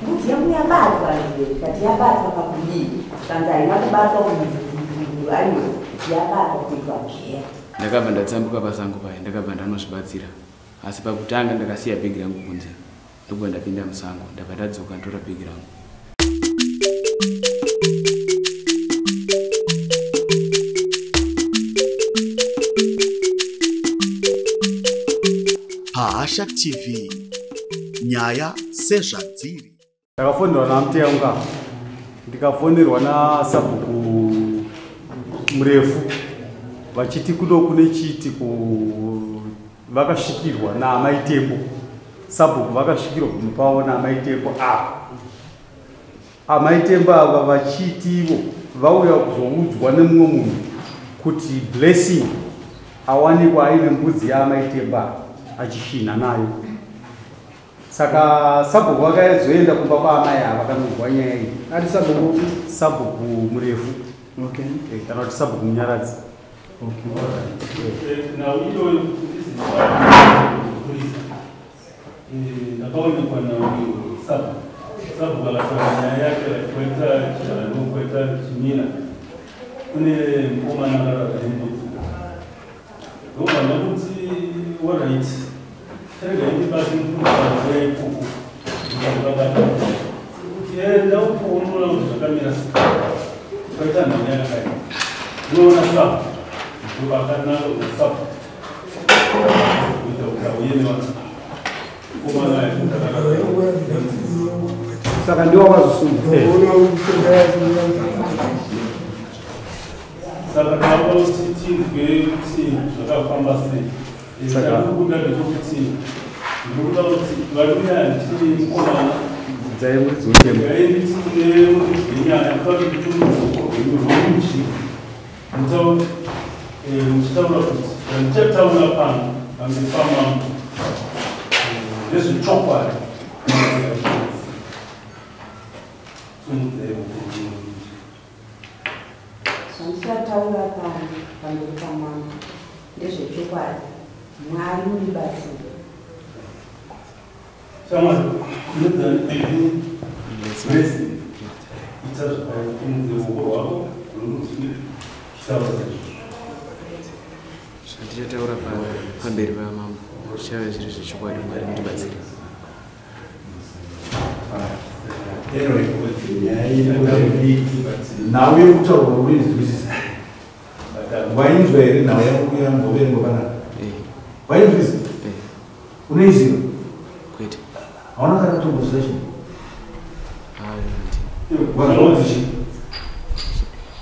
Mbudzi yangu yabatwa ndikati yabatwa pakudii? Kanzi haina kubatwa aiwa, yabatwa kuitwa geya. Ndakabva ndatsambuka pasango paya, ndakabva ndanozvibatsira. Asi pakutanga ndakasiya bhegi rangu kunze. Ndokubva ndapinda musango, ndabva ndadzoka ndotora bhegi rangu. Pahasha TV, nyaya sezvadziri. Ndakafonerwa naMutenga, ndikafonerwa nasabhuku Murefu vachiti kuno kune chiitiko, vakasvikirwa naAmai Tembo. Sabhuku vakasvikirwa kumba pavo naAmai Tembo apa. Amai Tembo ava vachitivo vauya kuzoudzwa nemumwe munhu kuti Blessing awanikwa aine mbudzi yaAmai Tembo achishinha nayo. Saka sabhuku vakazoenda kumba kwaamai ava vakanonzwa nyaya iyi. Ari sabhuku? Sabhuku Murefu. Okay. Kana kuti sabhuku Munyaradzi. Okay. Nhau iyoyo ndakaonekwa nauyo sabhuku. Sabhuku akataura nyaya yake akati kwaita chirano, kwaita chimina. Kune mukomana akarara nembudzi. Ndobva ndakuti alright. Regai ndibate mupurisa ikoko. Ndikabata. Kuti enda unoona kuti zvakamira sei. Kwaita nhau yakadai. Unoona sabhuku. Ndopakanaka kuti sabhuku. Kuita kuti auye nevanhu. Mukomana akarara. Saka ndiwo wakazosunga. Saka tava kuti tinzwe kuti zvakafamba sei. Chandiri kuda ndechekuti ndinoda kuti varume handiti mukomana Dzai muridzi wetemo. Ngaiti muridzi wenyaya kuti timuruoko rwenyu rworudyi muchitaura kuti zvandichataura pano pamberi pamambo ndezvechokwadi. Sumudzai ruoko rwenyu rworudyi. Zvandichataura pano pamberi pamambo ndezvechokwadi. Mwari mundibatsire. Shamwari, Blessing. Ita zvakasimudze ruoko rwako rworudyi chitaura saizvozvo. Zvandichataura pamberi pamambo zvichave zviri zvechokwadi. Mwari mundibatsire. Anyway, nhau yekutaurwa unoinzwisisa? Wainzwa here nhau yangu yamboverengwa panapa? Wainzwisa? Unoiziva? Kwete. Hauna kana kutomboziva chinhu? Hayi, handina. Wanzwa kuti chii?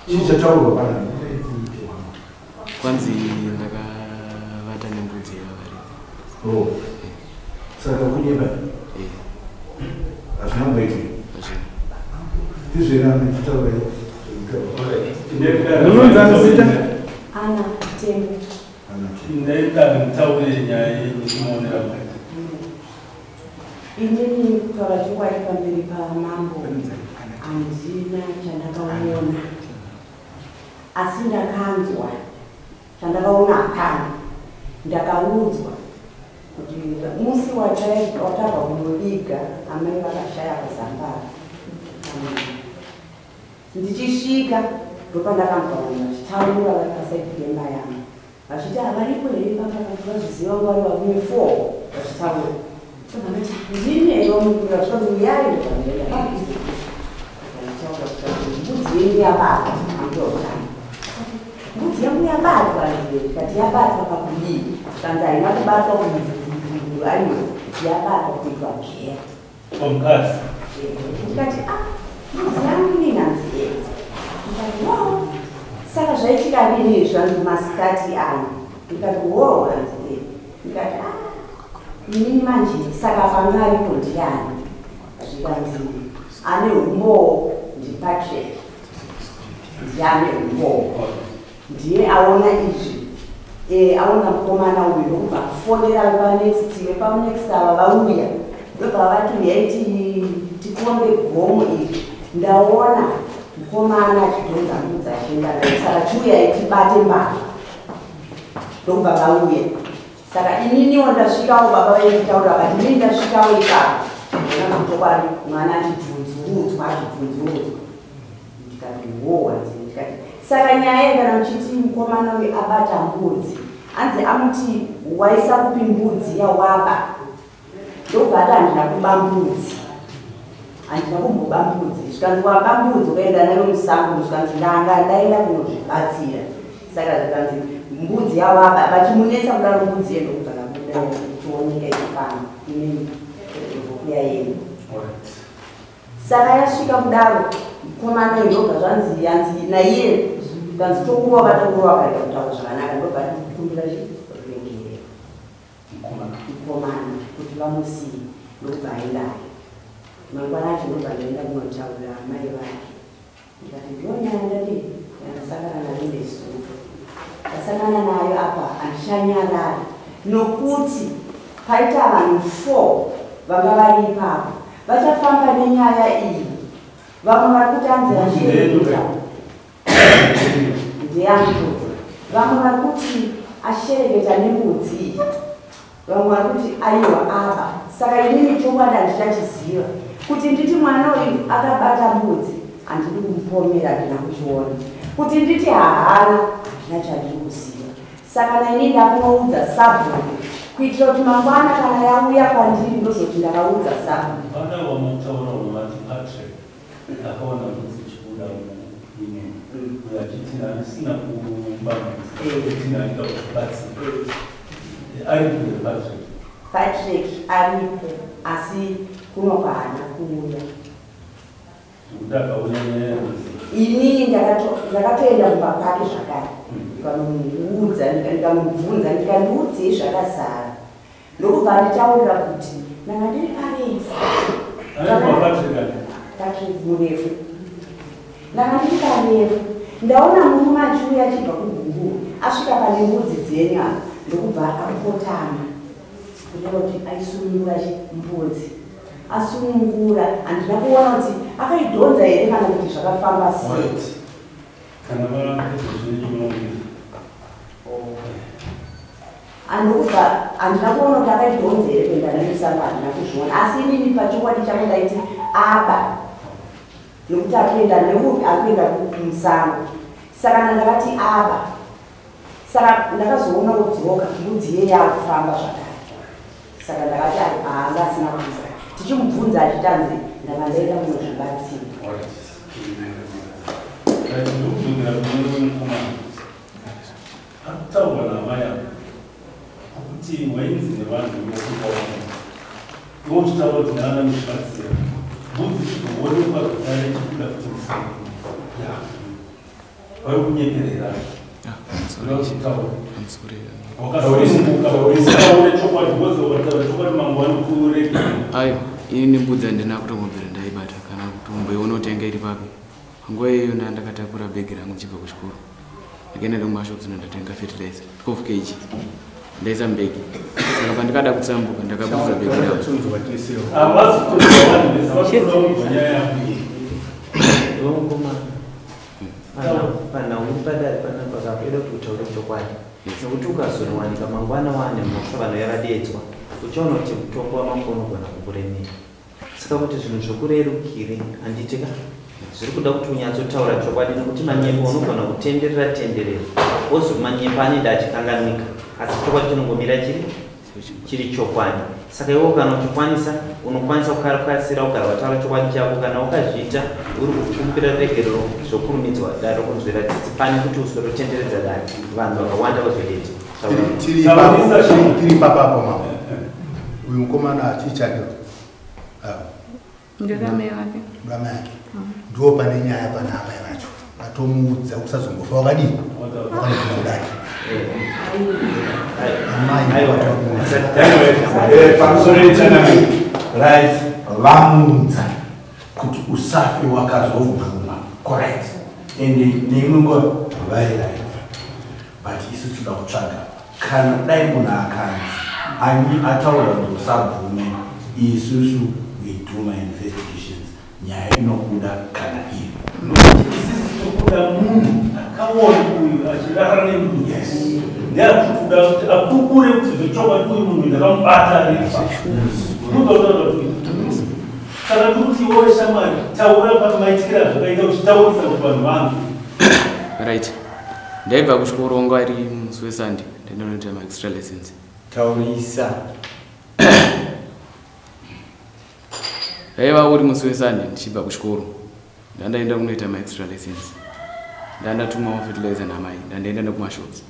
Chii chataurwa panapa? Kwanzi ndakavata nembudzi yavaridzi. Oh. Saka kunyepa? Eh. Hazvina kumboitika? Hazvina. Ndizvo here ndichitaura? Munonzi zita? Ana Tembo. Ndaida mutaure nyaya yenyu simaonera mukati. Inini kutaura chokwadi pamberi pamambo handina chandakaona, asi ndakanzwa. Chandakaona hapana. Ndakaudzwa kuti musi watabva kunoviga amai vakashaya kuZambara, ndichisvika ndopandakanzwa vanhu vachitaura vari pasaidi pemba yangu vachiti havaripo here papa, kuti vazviziva vari varume 4 vachitaura. Tobva ndati ndini here wamukura? Zvikanzi uyai. Ndobva ndaenda vachitaura kuti mbudzi yenyu yabatwa. Ambuya, mbudzi yangu yabatwa? Ndikati yabatwa pakudii? Kanzi haina kubatwa aiwa, yabatwa kuitwa geya. Pamukadzi. Ndikati a mbudzi yangu inenhanzi. Ndikati wo, saka zvaitika rini? Zvanzi masikati ano. Ndikati wo, hanzi. Ndikati a inini manje saka panga aripo ndiani? Zvikanzi ane umbowo ndiPatrick, ndiye ane umbowo, ndiye aona izvi. Aona mukomana uyu ndokubva kufonera panext vepanext ava vauya, ndobva vati uyai tikombe gomo iri, ndaona mukomana achidhonza mbudzi achienda nayo, saka chiuyai tibate mbavha. Ndokubva vauya. Saka ininiwo ndasvikawo, baba vainditaura vakati inini ndasvikawo ipapo. Chokwadi mwana achibvunzurudzwa achibvunzurudzwa. Ndikati wo, hanzi ndikati saka nyaya kana muchiti mukomana uyu abata mbudzi, hanzi amuti waisa kupi mbudzi yawaba, ndobva ati handina kuba mbudzi, handina kumboba mbudzi. Zvikanzi waba mbudzi ukaenda nayo musango, zvikanzi ndanga ndaenda kunozvibatsira. Saka zvikanzi mbudzi yawaba, vachimunetsa kudaro mbudzi yendo kubva kabuda ichioneka ichifamba ine yaenda. Saka yasvika kudaro mukomana ndobva zvanzi yanzi naiye zvikanzi tokurova tokurova akarega kutaura zvakanaka, ndobva kumbira ruregerero mukomana kuti vamusiye, ndobva aendayo. Mangwana acho ndobva ndaenda kunotaurira amai vake, ndikati ndiyo nyaya ndati yandasangana nayo nezuro, ndasangana nayo apa handichanyarari nokuti paita vanhu 4 vanga vari ipapo vachafamba nenyaya iyi. Vamwe vari kuti anzi ashereketa ndeyambudzi, vamwe vari kuti ashereketa nembudzi iyi, vamwe vari kuti aiwa aba. Saka inini chokwadi handichachiziva kuti nditi mwana uyu akabata mbudzi, handidi kumupomera, handina kuchiona, kuti nditi hahana, handina chandiri kuziva. Saka naini ndakunoudza sabhuku kuitira kuti mangwana kana yauya kwandiri ndozoti ndakaudza sabhuku. Pana wamutaura wamati Patrick akaona mbudzi ichibuda muine uyo achiti handisina kuba mbudzi, kuti ndaida kuzvibatsira. Aripo here Patrick? Patrick aripo, asi kuno haana kuuya. Zvekuti akauya nyaya yembudzi. Inini ndakatoenda kumba kwake zvakare, ndikanomuudza, ndikamubvunza, ndikandiudzei zvakazara, ndokubva anditaurira kuti ndanga ndiri parefu. Anaitwa Patrick ani? Patrick Murefu. Ndanga ndiri parefu, ndaona murume achiuya achibva kuGunguru, asvika pane mbudzi dzenyu apa, ndokubva akotama kureva kuti aisunungura mbudzi. Asunungura, handina kuona kuti akaidhonza here kana kuti zvakafamba sei. Kana vapedza zvenyu munombira. Andokubva handina kuona kuti akaidhonza here kuenda nayo musango, handina kuzviona. Asi inini pachokwadi changu ndaiti aba, nokuti akuenda neupi akuenda kumusango. Saka ndakati aba. Saka ndakazoona kudzoka mbudzi iye yaakufamba zvakare. Saka ndakati haanga asina kuza. Tichimubvunza achitanzi ndanga ndaenda kunozvibatsira. Right, ndikudzokera kune mukomana. Akutaurwa naamai apa kuti wainzi nevanhu vokupaona iwe uchitaura kuti ndanga ndozvibatsira, mbudzi ichizoonekwa zvakare ichibuda futi musango vari kunyeperera. Kutaura wakasununguka, utaure chokwadi, because ukataura chokwadi mangwani kurega. Aiwa, ini mbudzi handina kutombobvira ndaibata kana kutomboiona kuti yanga iri papi. Panguva iyoyo ndaa ndakatakura bhegi rangu ndichibva kuchikoro, ndakaenda nekumashops ndatenga fertilizer 12 kg, ndaisa mubhegi. Saka pandikada kutsambuka ndakabudza bhegi rangu. Havazi kutonzwa vanhu vese vari kuda kunzwa nyaya yako iyi. Iwe mukomana, panhau padare panapa kakuda kuti utaure chokwadi, nekuti ukazonowanika mangwana wane mhosva vanhu yavadedzwa, uchaona kuti mutongo wamambo unogona kukuremera. Saka kuti zvinhu zvokurerukire, handiti ka, zviri kuda kuti unyatsotaura chokwadi, nekuti manyepo unogona kutenderera tenderera, ozo manyepo anenge achikanganika, asi chokwadi chinongomira chiri chokwadi. Saka iwe kana uchikwanisa, unokwanisa kukasira kugara wataura chokwadi chako. Kana ukazviita uri kukumbira regerero zvokurumidzwa dare kunzwira tsitsi, pane kuti uswero-tenderedza dare vanhu vakawanda vazodedzwa. Tiri ipapapo mama, uyu mukomana chii chake? Ndoramai wake. Murama yake ndo pane nyaya pana amai vacho vatomuudza usazombofa wakadii wakanobvunza kudai amai vatomuudza. Pamusoro yechanami. Right, vamuudza kuti usafe wakazobvuma, correct, and neimwe nguva vari right, but isu tinoda kutsvaga kana dai munhu akanzi ataura kuti usabvume, isusu we do my investigations, nyaya inobuda kana iri. Nokuti isisi tiri kuda munhu akaona uyu achirara nembudzi, ndeatiri kuda kuti apupure kuti zvechokwadi uyu munhu ndakamubata aripa. Unoda kutaura kuti Saka ndikuti iwewe shamwari, taura pamaitikira zvakaita uchitaurisa kuti vanhu vanzwe. Right, ndaibva kuchikoro, wanga ari musi weSunday, ndaenda maextra lessons. Taurisa. Raiva uri musi weSunday, ndichibva kuchikoro, ndandaenda kunoita maextra lessons, ndandatumwawo fertilizer namai, ndandaenda nekumashops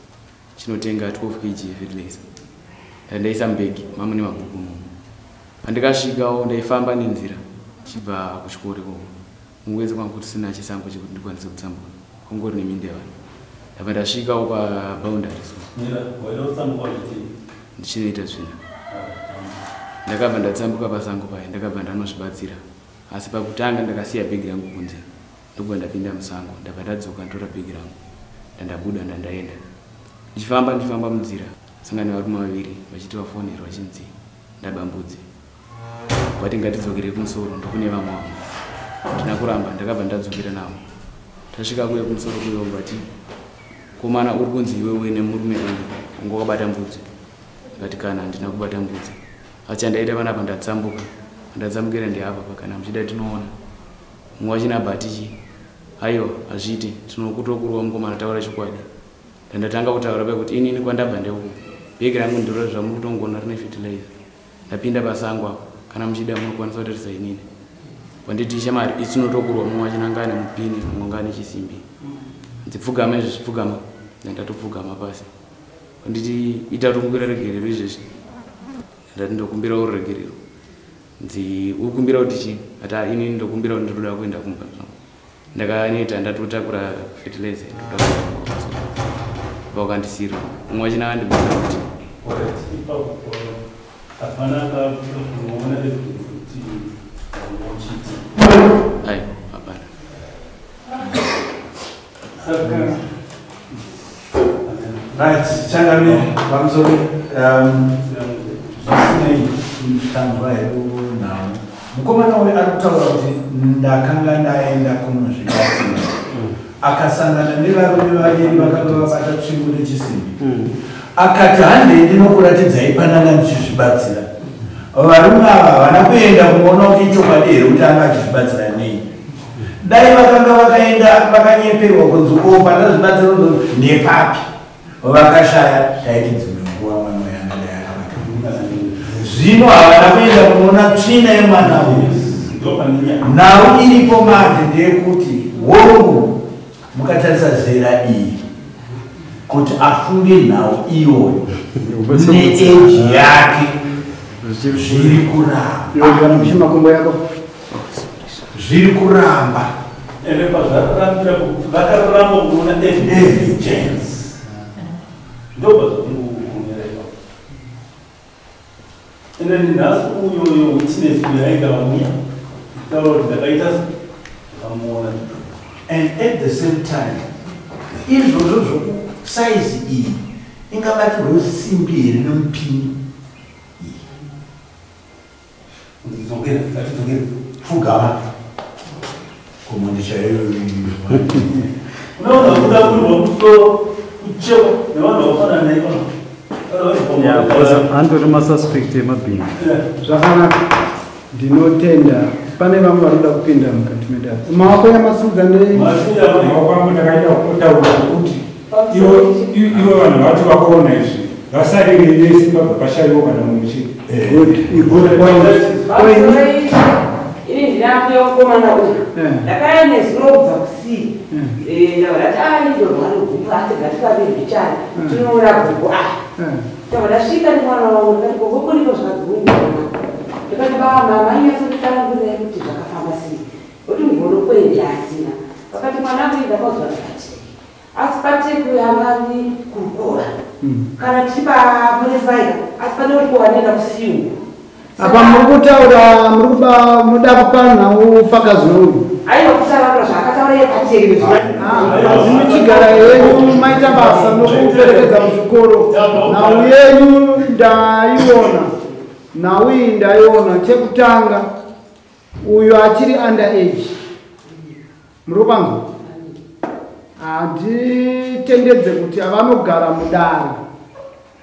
chinotenga 12 kg yefertilizer, ndandaisa mubhegi mamune mabhuku mumo. Pandikasvikawo, ndaifamba nenzira chibva kuchikoro ikoko, mungwezi kwangu kusina chisango chekuti ndikwanise kutsambuka, kungori neminda yevanhu. Ndabva ndasvikawo paboundary so. Mira, waida kutsambuka uchitii? Ndichinoita tsvina. Ndakabva ndatsambuka pasango paya, ndakabva ndanozvibatsira, asi pakutanga ndakasiya bhegi rangu kunze, ndokubva ndapinda musango. Ndabva ndadzoka, ndotora bhegi rangu, ndandabuda, ndandaenda ndichifamba, ndichifamba munzira, sangana nevarume vaviri vachiti vafonerwa vachinzi ndaba mbudzi. Vati ngatidzokerei kumusoro, ndokune vamwe vamwe. Ndina kuramba, ndakabva ndadzokera navo. Tasvika kuye kumusoro kuyo, vati, "Komana, uri kunzi iwewe nemurume uyu unga wakabata mbudzi." Ndikati, "Kana, handina kubata mbudzi. Asi chandaita panapa, ndatsambuka, ndatsamukira ndeapa, kana muchida tinoona." Mumwe wachina batichi, "Aiwa, hazviiti, tinokutokurwa mukomana, taura chokwadi." Ndandatanga kutaura pekuti inini kwandabva ndeuku, bhegi rangu ndiro zvamuri kutongoona rine fertilizer, ndapinda pasango apo, kana muchida munokwanisa kutarisa inini. Wanditi, "Shamari, isi tinotokurwa." Mumwe wachina ngane mupini, mumwe ngane chisimbi. Nzipfugama izvezvi, pfugama. Ndandatopfugama pasi. Wanditi, "Ita tokumbira regerero izvezvi." Ndati, "Ndokumbirawo ruregerero." Nzi, "Uri kumbira kuti chii?" Ati, "Ah, inini ndokumbira kuti ndinoda kuenda kumba zvangu, ndakaneta, ndatotakura fertilizer, ndoda kuenda kumba." Vakandisira, mumwe wachina akandibvunza kuti Alright, ipapo hapana kunoona evidence kuti wauchiti? Ai, hapana. Saka Right, changamire, pamusoro, zvisinei, tanzwa hedu nhau. Mukomana uyu ari kutaura kuti ndakanga ndaenda kunozvibatsira, akasangana nevarume vaviri vakanga vabata tsvimbo nechisimbi. Akati, "Handei ndinokuratidzai pananga ndichizvibatsira." Varume ava havana kuenda kunoona kuti ichokwadi here kuti anga achizvibatsira nei. Dai vakanga vakaenda, vakanyeperwa kunzi o pandazvibatsira nepapi, vakashaya, taiti dzimwe nguva mwana uyu angadai akabata. Zvino havana kuenda kunoona tsvina yemwana uyu. Nhau iripo manje ndeyekuti, hongu, mukatarisa zera iyi, kuti afunge nhau iyoyo neage yake, zviri kuramba. Kana muchimakumbo yako. Zviri kuramba. Ende pazvarambira, vakaramba kuona evidence, ndobva zvakungogumira ipapo. Ende nhasi uyoyo witness uyo ainge auya kutaura kuti ndakaita, ndakamuona. And at the same time, izvozvo zvokusaizi iyi ingabatirwe simbi here nemupini? Dzokera, ngatidzokere. Pfugama komondi chaiyo. Unaona kuda kurwa musoro, kuchekwa nevanhu vakafanana naivana. Andori masuspect emabhini. Zvakanaka, ndinotenda. Pane vamwe vanoda kupinda mukati medare? Maoko yamasudza nde. Maoko angu ndakaita kutaura kuti ivo vanhu vacho vakaona izvi vasarire vese, pabva pashayiwa kana mumwe. Good, good point. Point. Ini ndinakuya mukomana uyu, ndakaya nezuro kubva kusii, ndabva ndati aindorwa negumbu, asi ngatifambe mbichana tinoona gugu. A, ndabva ndasvika nemwana wangu, ndikati, "Gogo, kuriko zvakagungana." Ndikati, "Baba, mama inyatsotitsanangurirai kuti zvakafamba sei." Kuti ngono kwendi asina, vakati, "Mwana wangu, ndakaudzwa ndikati asi patekuyanani kurukova kana tiri pamurefaika, asi pane kuti wanoenda kusiyungu." Apa muri kutaura, muri kuba, munoda kupa nhau fakazi uyu? Aiwa, kutaura zvaakataura iye pateke. Muchigara yenyu, maita basa nokuperekedza muzvikoro. Nhau yenyu ndaiona, nhau iyi ndaiona. Chekutanga, uyu achiri under age, muri kupanzwa? Handitendedze kuti avanogara mudare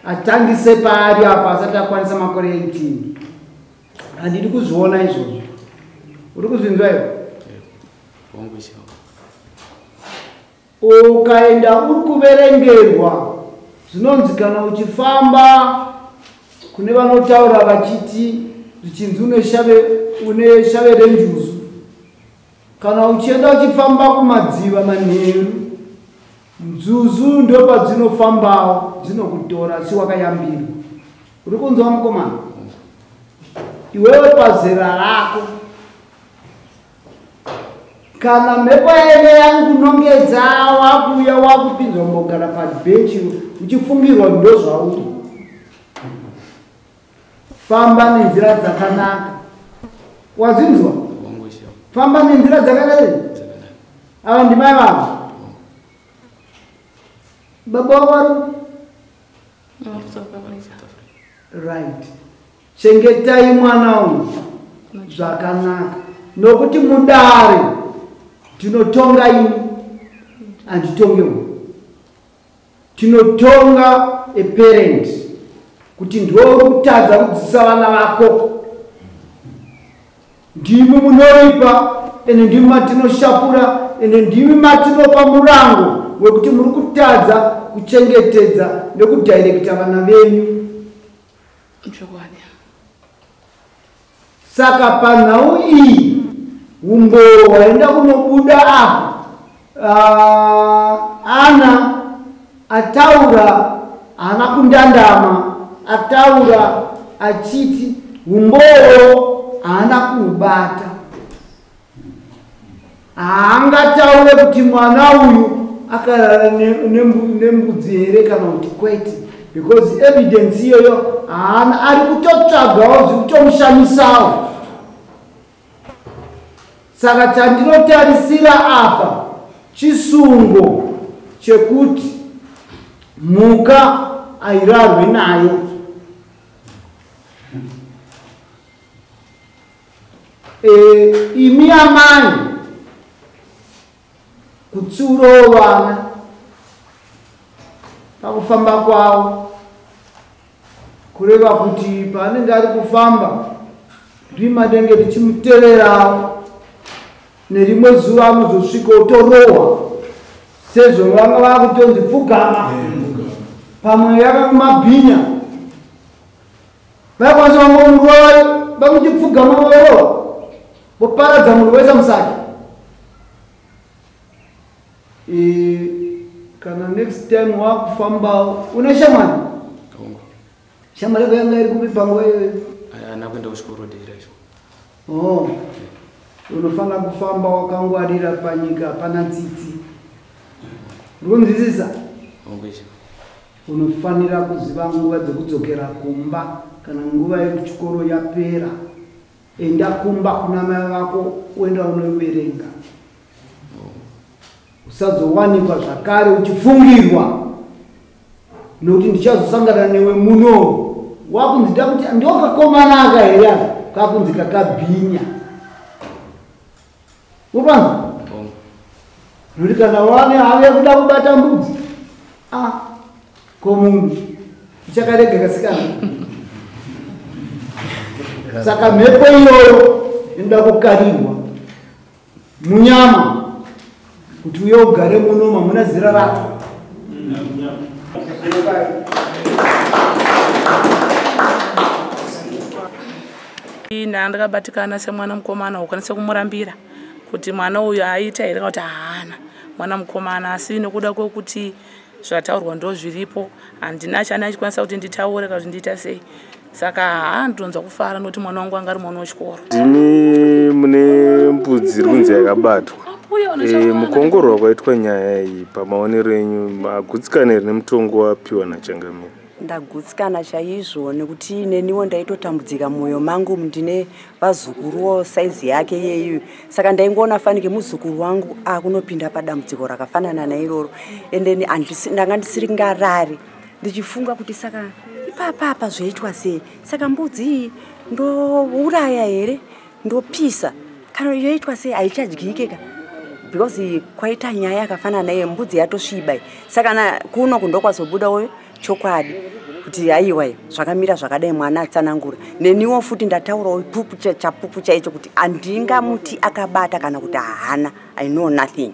atangise paari apa asati akwanisa makore 18. Handidi kuzviona izvozvo. Uri kuzvinzwa iwe? Ukaenda uri kuverengerwa, zvinonzi kana uchifamba kune vanotaura vachiti zvichinzi une shave renjuzu. Kana uchienda uchifamba kumadziva manheru, nzuzu ndopadzinofambawo dzinokutora asi wakayambirwa. Uri kunzwa mukomana? Iwewe pazera rako, kana mhepo yaive yangunongedza wakuuya wakupinzwa mbogara pabhechi uchifungirwa ndozvauri. Famba nenzira dzakanaka. Wazinzwa? Famba nenzira dzakanaka. Ava ndimai vavo. Baba wavo right. Chengetai mwana uyu zvakanaka. Nokuti mudare tinotonga ini, handitonge uyu. Tinotonga a parent kuti ndiwe uri kutadza kudzidzisa vana vako. Ndimi munoripa, ende ndimi matinoshapura, ende ndimi matinopa murango wekuti muri kutadza kuchengetedza nekudhairekita vana venyu. Saka panhau iyi umbowo waenda kunobuda apo ana ataura haana kundandama, ataura achiti umbowo haana kuubata. Haangataure kuti mwana uyu akarara nembudzi here kana kuti kwete, because evidence iyoyo haana, ari kutotsvagawo zviri kutomushamisawo. Saka chandinotarisira apa chisungo chekuti mhuka airarwe nayo. Imi amai kutsiurawo vana pakufamba kwavo, kureva kuti paanenge ari kufamba rima denge richimutererawo, nerimwe zuva anozosvika otorohwa sezvo vanga vakutonzi pfugama, pamwe yakamabhinya vaikwanisa vangomurova vakuti pfugama vorova voparadza munhu wese musaki. Kana next time wakufambawo une shamwari, shamwari yako yanga iri kupi panguva iyoyo? Haana kuenda kuchikoro dera izvo. Oh, unofanira kufamba wakangwarira panyika, hapana tsitsi. Uri kunzwisisa? Unofanira kuziva nguva dzekudzokera kumba kana nguva yekuchikoro yapera. Enda kumba kuna mai vako uenda unoverenga. Usazowanikwa zvakare uchifungirwa nokuti ndichazosangana newe muno. Wakunzi ndakuti ndokakomana aka here aka kakunzi kakabhinya. Upanza? Nokuti kana wane ave kuda kubata mbudzi, ko munhu uchakarega kasikana. Saka mhepo iyoyo inoda kukarirwa munyama kuti uye ugare muno mamuna zera rako. Ndakabatikana semwana mukomana ukwanise kumurambira kuti mwana uyu aita here kana kuti haana mwana mukomana, asi nekuda kwekuti zvataurwa ndo zviripo handina chana achikwanisa kuti nditaure kana kuti ndiita sei. Saka handonzwa kufara nokuti mwana wangu anga ari mwana wechikoro. Ndimi mune mbudzi iri kunzi yakabatwa. Mukuongororwa kwaitwa nyaya iyi pamaonero enyu magutsikana here nemutongo wapiwa naChangamire? Ndagutsikana chaizvo nekuti neniwo ndaitotambudzika mwoyo mangu, ndine vazukuruwo saizi yake iyeyu. Saka ndaingoona fanike muzukuru wangu akunopinda padambudziko rakafanana nairoro. Ende ndanga ndisiri ngarari ndichifunga kuti saka ipapa zvoitwa sei? Saka mbudzi iyi ndouraya here? Ndopisa? Kana yoitwa sei haichadyike ka? Because kwaita nyaya yakafanana naye mbudzi yatosviba. Saka kuno kundokwazobuda uyo chokwadi. Kuti aiwa, zvakamira zvakadai, mwana atsanangura. Neniwo futi ndataurawo chapupu chaicho kuti handingamuti akabata kana kuti haana. I know nothing.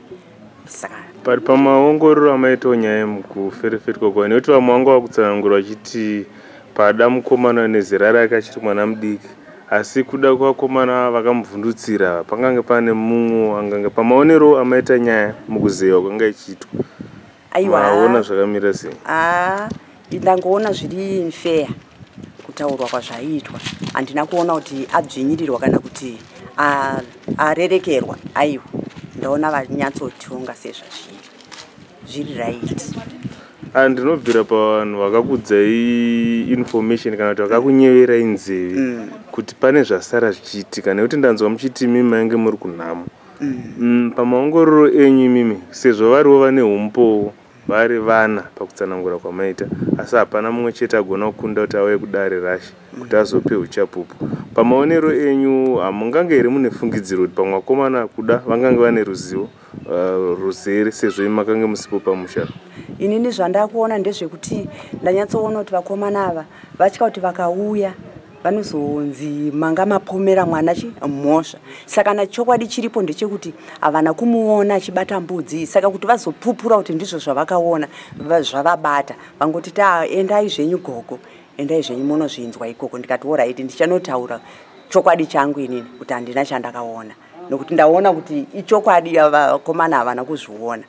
Saka Pari pamaongororo amaitawo nyaya mukuferefetwa kwayo, nekuti vamwe vanga vakutsanangura vachiti pada mukomana nezera rake achiri mwana mudiki, asi kuda kwavakomana vakamubvundutsira pangange pane mumwe angange. Pamaonero amaita nyaya mukuzeyiwa kwanga ichiitwa, Aiwa. maona zvakamira sei? Aa, ndangoona zviri fair kutaurwa kwazvaiitwa. Handina kuona kuti adzvinyirirwa kana kuti arerekerwa. Aiwa, ndaona vanyatsotonga sezvazviri, zviri right. Ah, ndinobvira pavanhu vakakudzai information kana kuti vakakunyeverai nzeve kuti pane zvasara zvichiitika, nekuti ndanzwa muchiti imi mainge muri kunhamo. Pamaongororo enyu imimi, sezvo variwo vane umbowo vari vana pakutsanangura kwamaita, asi hapana mumwe chete agona kukunda kuti auye kudare rashe kuti azope uchapupu, pamaonero enyu hamungange here mune fungidziro kuti pamwe vakomana kuda vangange vane ruzivo ruzere, sezvo imi makange musipo pamusha? Inini zvandakuona ndezvekuti ndanyatsoona kuti vakomana ava vatya kuti vakauya vanozonzi manga mapomera mwana chi mhosva. Saka na chokwadi chiripo ndechekuti havana kumuona achibata mbudzi. Saka kuti vazopupura kuti ndizvo zvavakaona, zvavabata, vangoti ta endai zvenyu gogo, endai zvenyu munozvinzwa ikoko. Ndikati alright, ndichanotaura chokwadi changu inini kuti handina chandakaona, nokuti ndaona kuti ichokwadi, vakomana havana kuzviona.